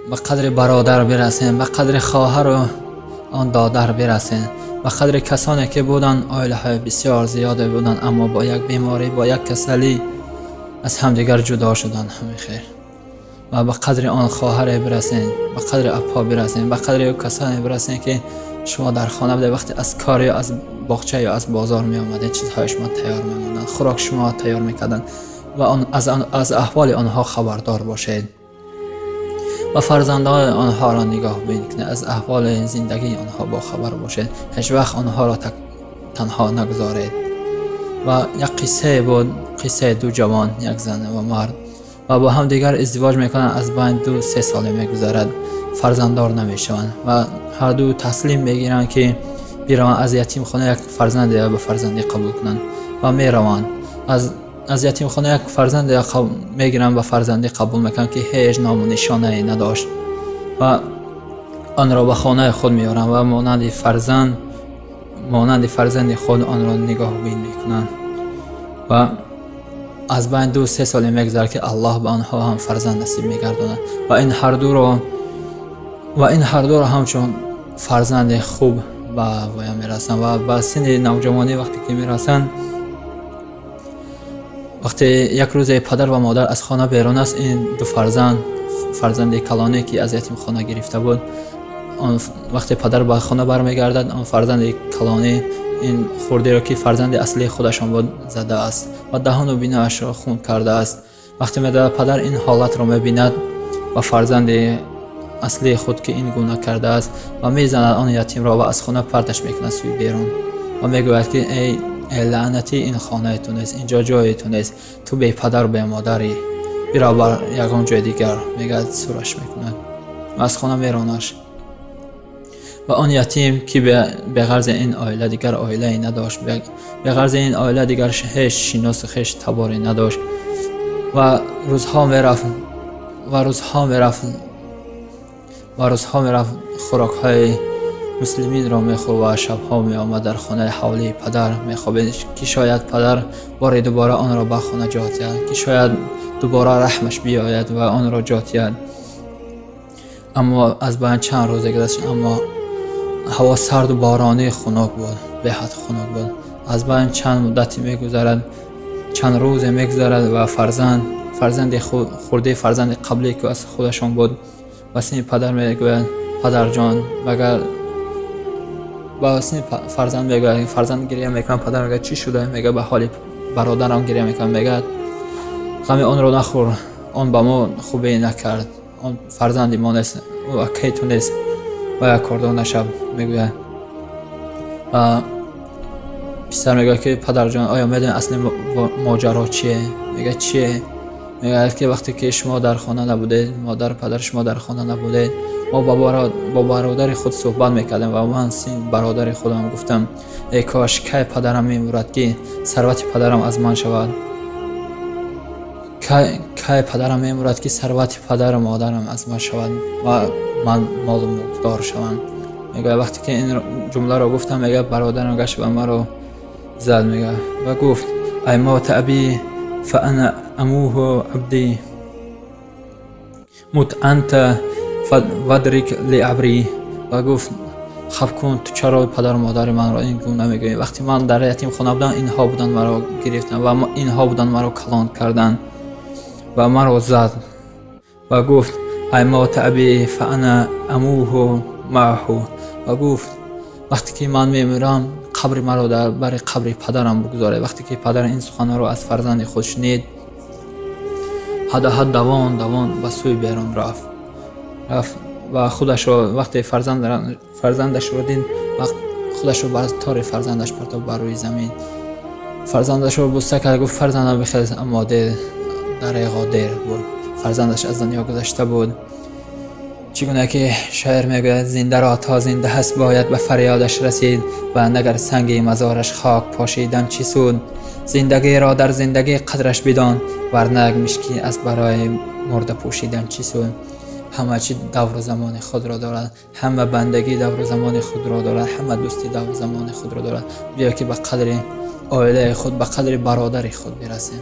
ба қадри бародар бирасем, ба қадри хоҳару он додар бирасем, ба қадри касоне ки буданд, оилаҳои бисёр зиёде буданд, аммо бо як беморӣ, бо як касалӣ аз ҳамдигар ҷудо шуданд. Ҳамин хел. Ва ба қадри он хоҳаре бирасем, ба қадри апа бирасем, ба қадри касоне бирасем ки шумо дар хона будед, вақте аз кор ё аз боғча ё аз бозор меомадед, чизҳои шумо тайёр мемонданд, хӯрок шумо тайёр мекарданд ва аз аҳволи онҳо хабардор бошед ва фарзандони онҳоро нигоҳ бикунед, аз аҳволи зиндагии онҳо бохабар бошед, ҳеҷ вақт онҳоро танҳо нагузоред. Ва як қиссае буд, қиссаи ду ҷавон, як зан ва мард, ва бо ҳам дигар издивоҷ мекунанд. Аз байн 2-3 соле мегузарад, фарзанддор намешаванд ва ҳар ду таслим мегиранд ки бираванд аз ятимхона як фарзанде ба фарзандӣ қабул кунанд ва мераванд аз ятимхона як фарзанде мегиранд, ба фарзандӣ қабул мекунанд ки ҳеҷ ному нишонае надошт ва онро ба хонаи худ меоранд ва монанди фарзанди худ онро нигоҳбин мекунанд. Ва аз байн 2-3 соле мегузарад ки Аллоҳ ба онҳо ҳам фарзанд насиб мегардонад ва ин ҳар дуро ҳамчун фарзанди хуб ба воя мерасанд ва ба синни навҷавонӣ вақте ки мерасанд, вақте як рӯзе падар ва модар аз хона берун аст, ин ду фарзанд, фарзанди калоне ки аз ятимхона гирифта буд, он вақте падар ба хона бармегардад, он фарзанди калоне ин хурдеро ки фарзанди аслии худашон буд задааст ва даҳону биноашро хун кардааст. Вақте медонад падар ин ҳолатро мебинад ва фарзанди аслии худ ки ин гуна кардааст ва мезанад он ятимро ва аз хона парташ мекунад сӯи берун ва мегӯяд ки эй лаънатӣ, ин хонаи ту нест, инҷо ҷои ту нест, ту бепадару бемодарӣ, бирав бар ягон ҷои дигар. Мегӯяд, сураш мекунад ва аз хона меронаш. Ва он ятим ки беғарзи ин оила дигар оилае надошт, беғарзи ин оила дигар ҳеҷ шиносу хеш таборе надошт ва рӯзҳо мерафт ва рӯзҳо мерафт ва рӯзҳо мерафт, хӯрокҳои муслиминро мехӯрд ва шабҳо меомад дар хонаи ҳавлии падар мехобид, ки шояд падар бори дубора онро ба хона ҷо диҳад, ки шояд дубора раҳмаш биёяд ва онро ҷо диҳад. Аммо аз байн чанд рӯзе гузашт, аммо ҳаво сарду боронӣ хунук буд, беҳад хунук буд. Аз байн чанд муддате мегузарад, чанд рӯзе мегузарад ва фарзанди хурдӣ, фарзанди қаблӣ ки аз худашон буд, ба сини падар мегӯяд: падарҷон, магар ба сини фарзанд мегӯяд, фарзанд гиря мекунад, падар мегӯяд чӣ шуда? Мегӯяд ба ҳоли бародарам гиря мекунад. Мегӯяд ғами онро нахӯр, он ба мо хубе накард, он фарзанди мо нест, ӯ акаи ту нест ва як кордор нашав. Мегӯяд ва писар мегӯяд ки падарҷон, оё медонед асли моҷаро чие? Мегӯяд чие? Мегӯяд ки вақте ки шумо дар хона набудед, модару падари шумо дар хона набудед, мо бо бародари худ суҳбат мекардем ва ман син бародари худам гуфтам: эй кош кай падарам мемурад ки сарвати падарам аз ман шавад, кай падарам мемурад ки сарвати падару модарам аз ман шавад ва ман молу мулкдор шавам. Мегӯяд вақте ки ин ҷумларо гуфтам, мегӯяд бародарам гашт ва маро зад, мегӯяд ва гуфт: ай мота аби фаана амуҳу абди мут анта вадрик лиабри. Ва гуфт: хаб кун, ту чаро падару модари манро ин гуна мегӯӣ? Вақте ман дар ятимхона будам, инҳо буданд маро гирифтанд ва инҳо буданд маро калон карданд ва маро зад. Ва гуфт: ай мота аби фаана амуҳу маъҳу. Ва гуфт: вақте ки ман мемирам, қабри маро дар бари қабри падарам бигузоред. Вақте ки падар ин суханҳоро аз фарзанди худ шунид, ҳадаҳад давон давон ба сӯи берун рафт ва худашро вақте фарзандашро дид, худашро бар тори фарзандаш партофт бар рӯи замин. Фарзандашро буста кард, гуфт: фарзандам бихез. Аммо дареғо дер буд, фарзандаш аз дунё гузашта буд. Чӣ гуна ки шоир мегӯяд: зиндаро то зинда ҳаст бояд ба фарёдаш расид ва нагар санги мазораш хок пошидан чӣ суд. Зиндагиро дар зиндагӣ қадраш бидон, варна як мишкӣ аз барои мурда пӯшидан чӣ суд. Ҳама чӣ давру замони худро дорад, ҳама бандагӣ давру замони худро дорад, ҳама дӯстӣ давру замони худро дорад. Биё ки ба қадри оилаи худ, ба қадри бародари худ бирасем.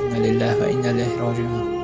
Инна лиллаҳи ва инна илайҳи роҷиун.